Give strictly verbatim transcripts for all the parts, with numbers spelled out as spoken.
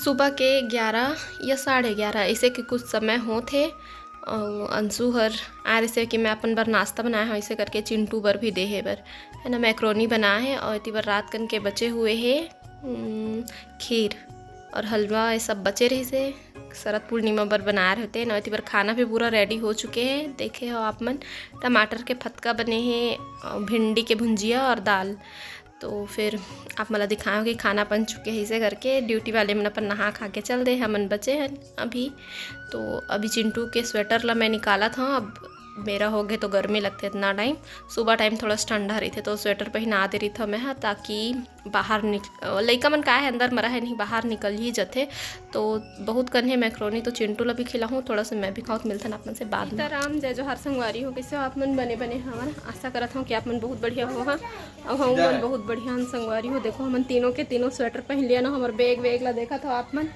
सुबह के ग्यारह या साढ़े ग्यारह ऐसे के कुछ समय होत हे। अउ अंशु हर आए रहिसे कि मैं अपन बर नाश्ता बनाए हव, ऐसे करके चिंटू बर भी देहे बर, है ना, मैक्रोनी बनाए हे। और एती बर रात कन के बचे हुए हे, उम, खीर और हलवा, ये सब बचे रहिसे, शरद पूर्णिमा बर बनाए रहते ना। एती बर खाना भी पूरा रेडी हो चुके हे, देखे हो आप मन। टमाटर के फतका बने हे, अ, भिंडी के भुंजिया और दाल। तो फिर आप मन ला दिखाएंव कि खाना बन चुके हे, ऐसे करके ड्यूटी वाले मन अपन नहा खा के चल दे, हमन बचे हन अभी। तो अभी चिंटू के स्वेटर ला मैं निकालत हव। अब बेरा हो गे तो गर्मी लगथे इतना टाइम, सुबह टाइम थोड़ा सा ठंडा रहिथे तो स्वेटर पहना दे रहिथव मैं ह, ताकि बाहर निक-, लइका मन का हे अंदर म रहे नहीं, बाहर निकल ही जथे। तो बहुत कन हे मैक्रोनी, तो चिंटू ला भी खिलाहूँ थोड़ा सा, मैं भी खाऊँ, तो मिलथन आप मन से बाद में। सीताराम, जय जोहार संगवारी हो, कैसे हो आप मन? बने बने हवन, आशा करत हूँ कि आप मन बहुत बढ़िया हो। हाँ, अब हम मन बहुत बढ़िया हन संगवारी हो। देखो हमन तीनों के तीनों स्वेटर पहन लिया ना, हमर बैग वैग ला देखत हो आप मन।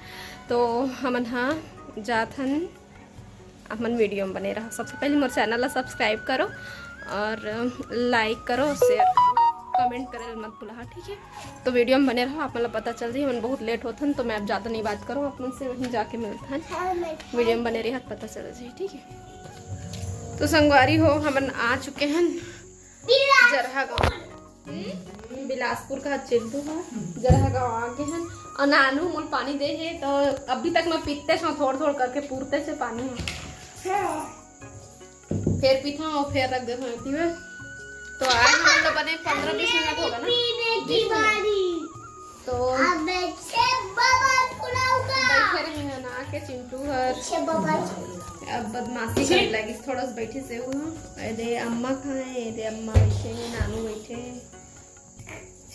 तो हमन हा जात हन, आप मन वीडियो में बने रहो। सबसे पहले मोर चैनल ला सब्सक्राइब करो और लाइक करो, शेयर करो, कमेंट करे ला मत भुलाहा, ठीक है? तो वीडियो में बने रहो, आप मन ला पता चल जाही। हमन बहुत लेट होथन, तो मैं अब ज़्यादा नहीं बात करूँ, आप मन से वहीं जाके मिलथन। वीडियो में बने रही, पता चल जाही, ठीक है? तो संगवारी हो, हमन आ चुके हैं जरहा गाँव। हम्म? बिलासपुर का चिंटू है, जरहा गाँव आ गए हैं। और नानू मोल पानी दे है, तो अभी तक मैं पीते छो थोड़ थोड़ करके, पूरते से पानी है। फिर पीता हूँ, फिर रख देता हूँ एती में। तो आज हम लोग बने पन्द्रह बीस मिनट होगा ना, बीस मिनट। तो अब से बबल फुलाऊंगा। बैठे रहे हैं ना के चिंटू हर। अब बदमाशी करे लगिस, थोड़ा सा बैठे से वो। ए दे अम्मा कहाँ है? ए दे अम्मा बैठे हैं, नानू बैठे हैं,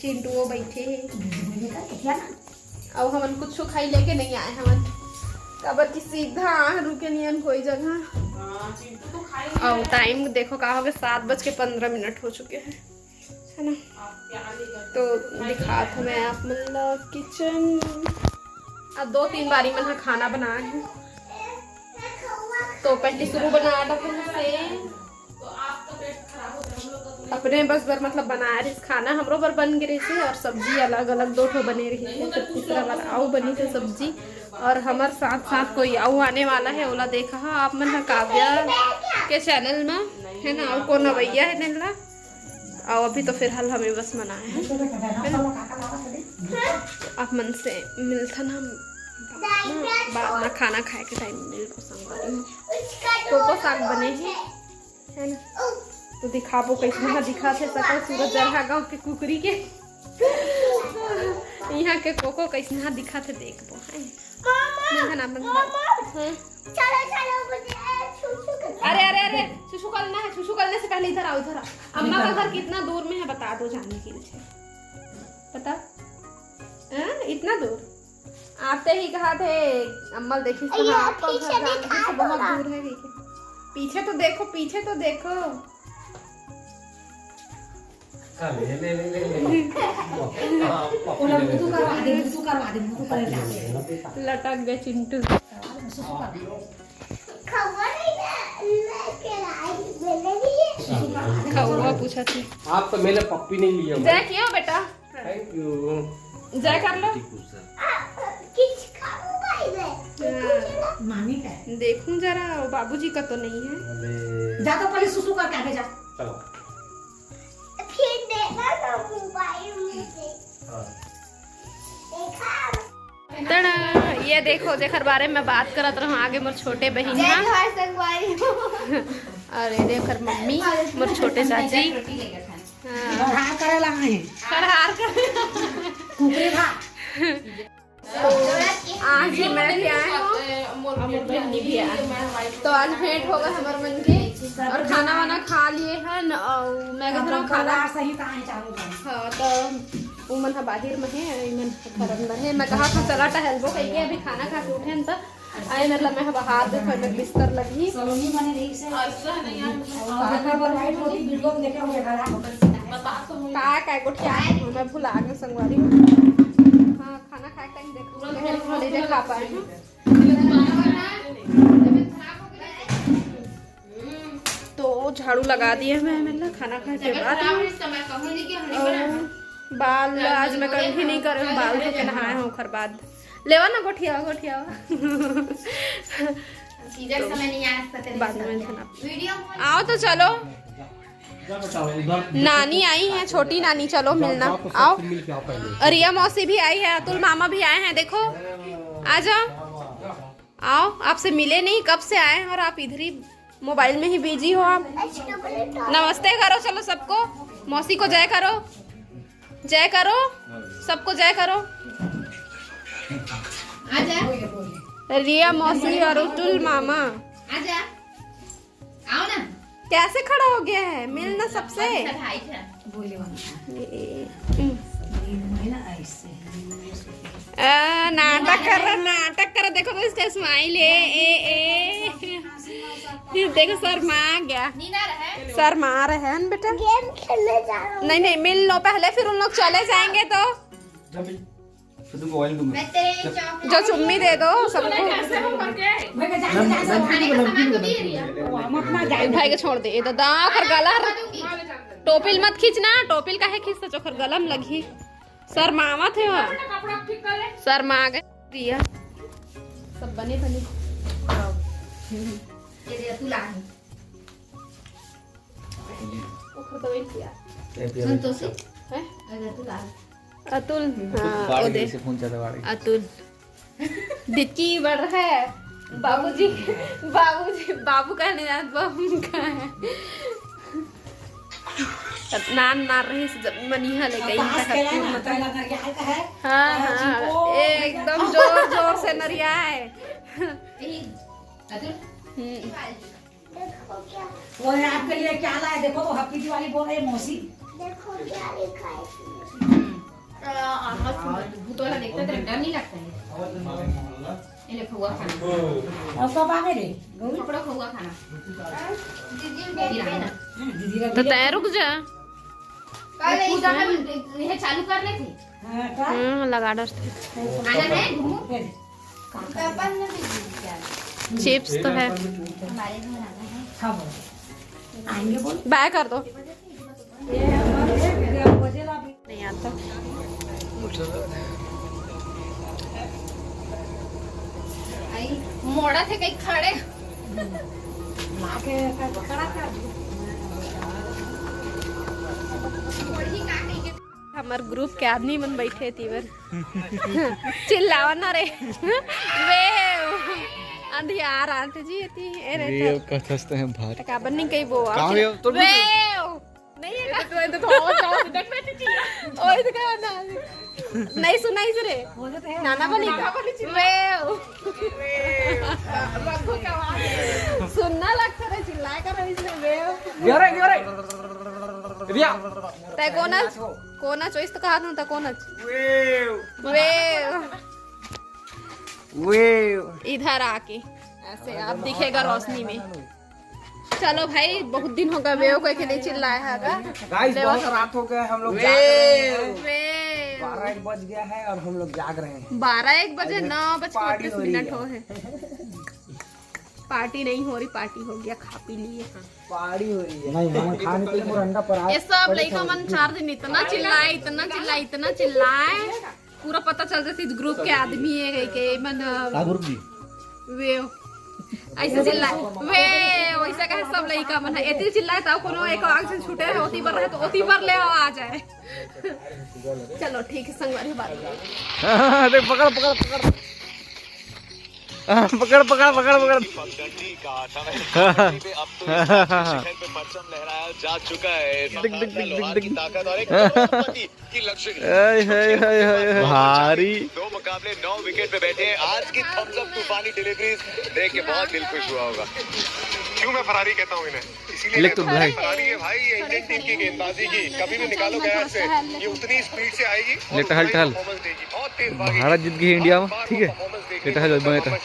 चिंटू वो बैठे हैं। अउ हमन कुछ खाई लेके नहीं आए हमन, काबर कि सीधा आ रुके नियन कोई जगह। अउ टाइम देखो का हो गया, सात बज के पन्द्रह मिनट हो चुके हैं, है ना? तो दिखात हूँ मैं आप मन ला किचन। अब दो तीन बारी मन ह खाना बनाए हैं, तो पहले शुरू बना डबल से अपने बस बर मतलब बनाए रहिस खाना, हमरो बर बन गे रहिस हे, और सब्जी अलग अलग दो ठो बने रहिस हे, फिर तीसरा बार अउ बनिस हे सब्जी। और हमर साथ साथ कोई अउ आने वाला है, ओला देखा हा आप मन ह काव्या के चैनल में, है ना, अउ कोन अवैया है तेन ला। अउ अभी तो फिलहाल हमें बस मनाए हैं, है ना? आप मन से मिलथन हम बाद में, खाना खाए के टाइम मिलबो संगवारी हो। कोको साग बने हे, है ना? तो दिखाबो कैसना दिखत हे सकल सूरत जरहा गाँव के कुकरी के। यहाँ के कोको कैसना दिखत हे देखबो, है? मिलथन आप मन बर। हाँ। चलो, चलो, मुझे सुसु करना अरे, अरे, अरे, सुसु करना है, सुसु करने से पहले इधर आओ, इधर आओ। अम्मा का घर कितना दूर में है, बता दो, जाने के लिए। बता। हाँ, इतना दूर। आते ही कहा थे, अम्मा देखी तो ये हाँ, आपका पीछे घर जाने दिखा से दो बहुत ना। दूर है, ठीक है। पीछे तो देखो, पीछे तो देखो। हाँ, ले, ले, ले, ले, ले। हाँ, पप्पी ओला ले, ले, मुतु ले। करवा दे, मुतु करवा दे, मुतु करे जाते। लटक गए चिंटू। सुसु कर। खौवा नहीं ना, लेके आई, मैंने भी ये। खौवा पूछा थी। आप तो मेरे पप्पी नहीं लिया। जय किया बेटा। Thank you। जय कर लो। किच खाऊ भाई मैं। हाँ। मामी का है। देखूं जरा, वो बाबूजी का तो नहीं है। अरे। जा तो पहले सुसु करके आके जा। चलो। फिर देना ना मोबाइल मुझे। हाँ। देखा? तड़ा, ये देखो, जेकर बारे में बात करत रहूं, आगे मोर छोटे बहिन जय हा। जोहार संगवारी। अरे, देख, ओकर मम्मी, मोर छोटे चाची। हाँ। खरहार करे ला है। खरहार करे। कुकरी भात। तो आज ही मैं भी आए हूँ और मोर बहिनी भी आए। तो आज भेंट होगा हमर मन के और खाना वाना खा लिए हन और मैं कहा खाना सही कहा है चारों जन। हाँ, तो उमन ह बाहिर में है, इमन घर अंदर है। मैं कहा था चला टहलबो कहिके, अभी खाना खा के उठे हन त आए, मतलब मैं ह बाहर देखो, मैं बिस्तर लगी। सलोनी बने रही से। और देखो, पर वाइट होती वीडियो में देखे होंगे घर। का का गोठिया है, मैं भुला गई संगवारी। हाँ, खाना खाए टाइम देखो, नहीं देखा पाए हैं। तो झाड़ू लगा दिए मैं, मतलब खाना खाए के बाद। और बाल आज मैं कंघी नहीं करे हूँ, बाल धो के नहाए हूँ, ओकर बाद लेवा ना, गोठियावा, गोठियावा। सीजन समय नहीं आ सकते, बाद में। वीडियो आओ तो चलो। नानी आई है, छोटी नानी, चलो मिलना। आओ। रिया मौसी भी आई है, अतुल मामा भी आए हैं, देखो, आ जाओ। आओ, आपसे मिले नहीं, कब से आए हैं और आप इधर ही मोबाइल में ही बिजी हो आप। नमस्ते करो चलो सबको, मौसी को जय करो, जय करो, सबको जय करो। आजा। रिया मौसी और अतुल मामा। आजा। आओ ना। कैसे खड़ा हो गया है? मिल ना सबसे। बोले वहाँ। ये, हम्म। ये ना ऐसे। आ, नाटक कर रहा, नाटक कर रहा। देखो तो इसका स्माइल है। ए, ए। ये देखो, शर्मा गया। शर्मा रहे हैं बेटा। गेम खेलने जा रहा हूँ। नहीं नहीं, मिल लो पहले, फिर उन लोग चले जाएंगे तो। जब फिर तुमको ऑयल दूंगा। जो चुम्मी दे दो सबको। भाई को छोड़ दे, ये तो दांव कर गला। टोपिल मत खींचना, टोपिल काहे खींचता, चोखर गला में लगी। शर्मावत है वहाँ। शर्मा गए रिया। सब बने बने। ये रिया, तू ला। ओखर दवाई पिया। संतोषी? हैं? अगर तू ला। अतुल, हाँ, ओ दे। अतुल। दिक्की बढ़ रहा है। बाबूजी, बाबूजी, बाबू कहने जात, बाबू का है। नान मार रही है, जब मनीहा लेके हाँ, हाँ, एकदम जोर जोर से नरिया है। हम्म। वो है आपके लिए क्या लाए, देखो तो हैप्पी दिवाली बोल रहे मौसी। देखो क्या लिखा है इसमें। हम्म। भूत वाला देखता है तो डर नहीं लगता है। ये ले फुआ खाना। और कब आ गए रे गौरी? पकड़ो फुआ खाना। दीदी का तो तय रुक जा। कल पूजा में ये चालू करने थे। हाँ, लगा डर थे। आना है घूमू। चिप्स तो है। बाय कर दो। नहीं आता। मोड़ा थे कहीं खड़े। हमर ग्रुप के आदमी मन बैठे तीवर। चिल्लावा ना रे। वे अंधियार आंटी जी थी। ए रे वे कथस तो हम भार। काबर नहीं कही वो। वे नहीं है। तो तो और जाओ देख मैं चिल्ला। ओए तो क्या ना। नहीं सुनाई से रे। नाना बनी का। वे। सुनना लगता रे, चिल्लाए कर इसने वे। रे रे। तय कोना कोना चॉइस तो कहा था कोना। वे। वे। इधर आके ऐसे आप दिखेगा रोशनी में। चलो भाई, बहुत दिन हो गए वेव कोई के नहीं चिल्लाया है। गाइस, बहुत रात हो गया, हम लोग जाग रहे हैं। बारह एक बज गया है और हम लोग जाग रहे हैं। बारह एक बजे, नौ बज के बत्तीस मिनट हो है। पार्टी नहीं हो रही, पार्टी हो गया, खा पी लिए। पार्टी हो रही है। नहीं, हम खाने के लिए मोर अंडा पर ये सब लइका मन चार दिन इतना चिल्लाए, इतना चिल्लाए, इतना चिल्लाए। पूरा पता चल जाती ग्रुप के आदमी है कहीं के मन। का ग्रुप जी? वेव। ऐसे चिल्लाए। वेव, वैसे कहे सब लइका मन है। इतनी चिल्लाए तब कोनो एक आग से छूटे है, ओती बर रहे तो ओती बर ले आ जाए। चलो ठीक है संगवारी, बात। देख पकड़ पकड़ पकड़। पकड़ पकड़ पकड़ पकड़। पगडंडी का आटा में अब तो इस शिखर पे परचम लहराया जा चुका है। दिख दिख दिख दिख दिख। ताकत और एक की लग्जरी। भारी। दो मुकाबले नौ विकेट पे बैठे हैं। आज की थम्स अप तूफानी डिलीवरीज देख के बहुत दिल खुश हुआ होगा। क्यों मैं फरारी कहता हूँ इन्हें? इसीलिए लिख तो भाई। फरारी है भाई, ये इंडियन टीम की गेंदबाजी की कभी भी निकालो गैस से, ये उतनी स्पीड से आएगी। ले टहल टहल। भारत जीत गई इंडिया में, ठीक है। ये टहल बने टहल।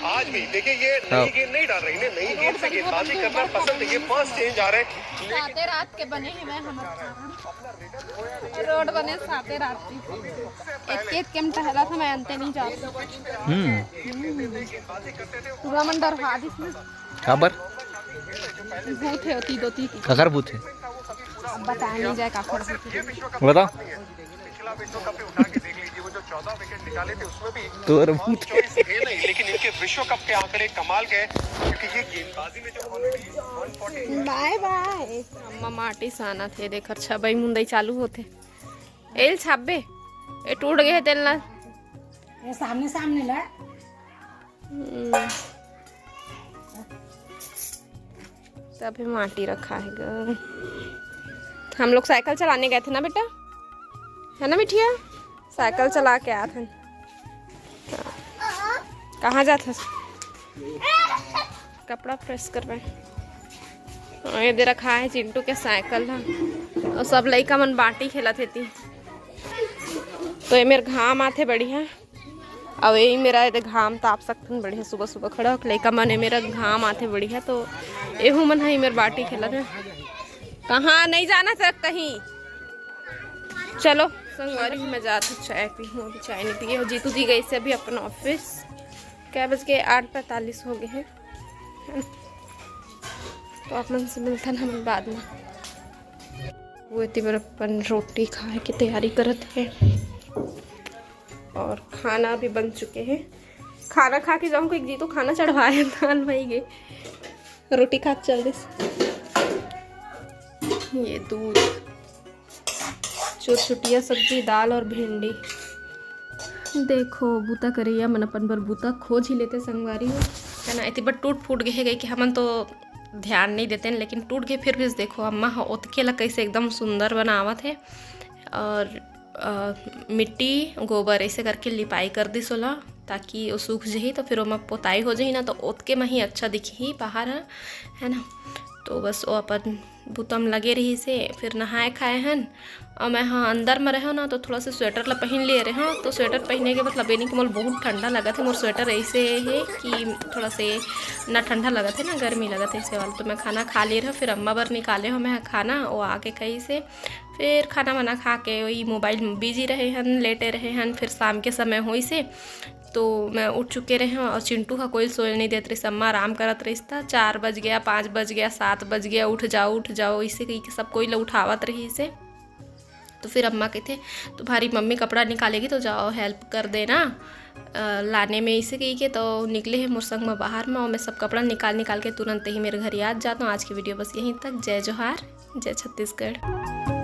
आज भी देखिए, ये नई गेंद नहीं डाल रही, इन्हें नई गेंद से गेंदबाजी करना पसंद है। ये फर्स्ट चेंज आ रहा है। साते रात के बने हैं मैं हमारे रोड बने साते रात की। एक एक के टहला था मैं अंते नहीं जाती। हम्म। पूरा मन डर हाथ इसमें। काबर? भूत है ओती दोती की। काकर भूत है? अब बताया नहीं जाए काकर भूत है। बताओ। चौदह विकेट निकाले थे, उसमें भी तोर बहुत चॉइस ये नहीं, लेकिन इनके विश्व कप के आंकड़े कमाल के, क्योंकि ये गेंदबाजी में जो ऑलरेडी वन फोर्टी। बाय बाय। अम्मा माटी सानथे, देख, छबई मुंदई चालू होथे। एल छाबे, ए टूट गए तेल ना। ये सामने सामने ना। हम्म। तभी माटी रखा है ग। हम लोग साइकिल चलाने गए थे ना बेटा, है ना बिटिया? साइकिल चला के आत हन। कहाँ जात हस? कपड़ा प्रेस करवाए। और ये दे रखा है चिंटू के साइकिल ह। और सब लइका मन बाटी खेलत हेती। तो ये मेर घाम आथे बढ़िया। अब यही मेरा ये दे घाम ताप सकथन बढ़िया। सुबह सुबह खड़ा होके लइका मन, ये मेरा घाम आथे बढ़िया। तो एहू मन ह ये मेर बाटी खेलत हे। कहाँ नहीं जाना था कहीं। चलो संगवारी, मैं जात हूँ चाय पी हूँ। अभी चाय नहीं पिए हो। जीतू जी गए से अभी अपन ऑफिस। क्या बज गए? आठ पैंतालीस हो गए हैं। तो आप मन से मिलथन हमन बाद में। वो एती बर अपन रोटी खाए के तैयारी करत हे और खाना भी बन चुके हैं। खाना खा के जाऊँ, एक जी तो खाना चढ़वाए, दाल भाई गे रोटी खा के चल दिस। ये दूध, चुरचुटिया सब्जी, दाल और भिंडी। देखो, बूता करैया मन अपन बर बूता खोज ही लेते संगवारी हो, है ना। एती बर टूट फूट गए गई कि हमन तो ध्यान नहीं देते हैं, लेकिन टूट गए फिर भी। देखो, अम्मा ह ओतके ला कैसे एकदम सुंदर बनावत है। और अ, मिट्टी गोबर ऐसे करके लिपाई कर दिस ओला, ताकि वो सूख जही, तो फिर ओमा पोताई हो जही ना, तो ओतके में ही अच्छा दिखही बाहर ह, है ना। तो बस वो अपन बुता म लगे रहिस हे। फिर नहाए खाए हन, और मैं हाँ अंदर में रहो ना, तो थोड़ा सा स्वेटर ला पहन लिए रहे। तो स्वेटर पहने के मतलब ये नहीं कि मोला बहुत ठंडा लगत है, मोर स्वेटर ऐसे है कि थोड़ा से ना ठंडा लगत है ना गर्मी लगत है, ऐसे वाला। तो मैं खाना खा लिए रहो, फिर अम्मा बर निकाले हो मैं खाना, वो आके खाइस हे। फिर खाना वाना खा के वही मोबाइल में बिजी रहे हन, लेटे रहे हन। फिर शाम के समय होइस हे, तो मैं उठ चुके रहे हन और चिंटू हा कोई सोए नहीं देत रहिस। अम्मा आराम करत रहिस, त चार बज गया, पाँच बज गया, सात बज गया, उठ जाओ, उठ जाओ, इसे कही के सब कोई ला उठावत रहिस हे। तो फिर अम्मा कहते, "तुम्हारी मम्मी कपड़ा निकालेगी, तो जाओ हेल्प कर देना, अ, लाने में," इसे कही के तो निकले हे मोर संग में बाहर में, और मैं सब कपड़ा निकाल निकाल के तुरंत ही मेरे घर याद जाता हूँ। आज की वीडियो बस यहीं तक। जय जोहार, जय छत्तीसगढ़।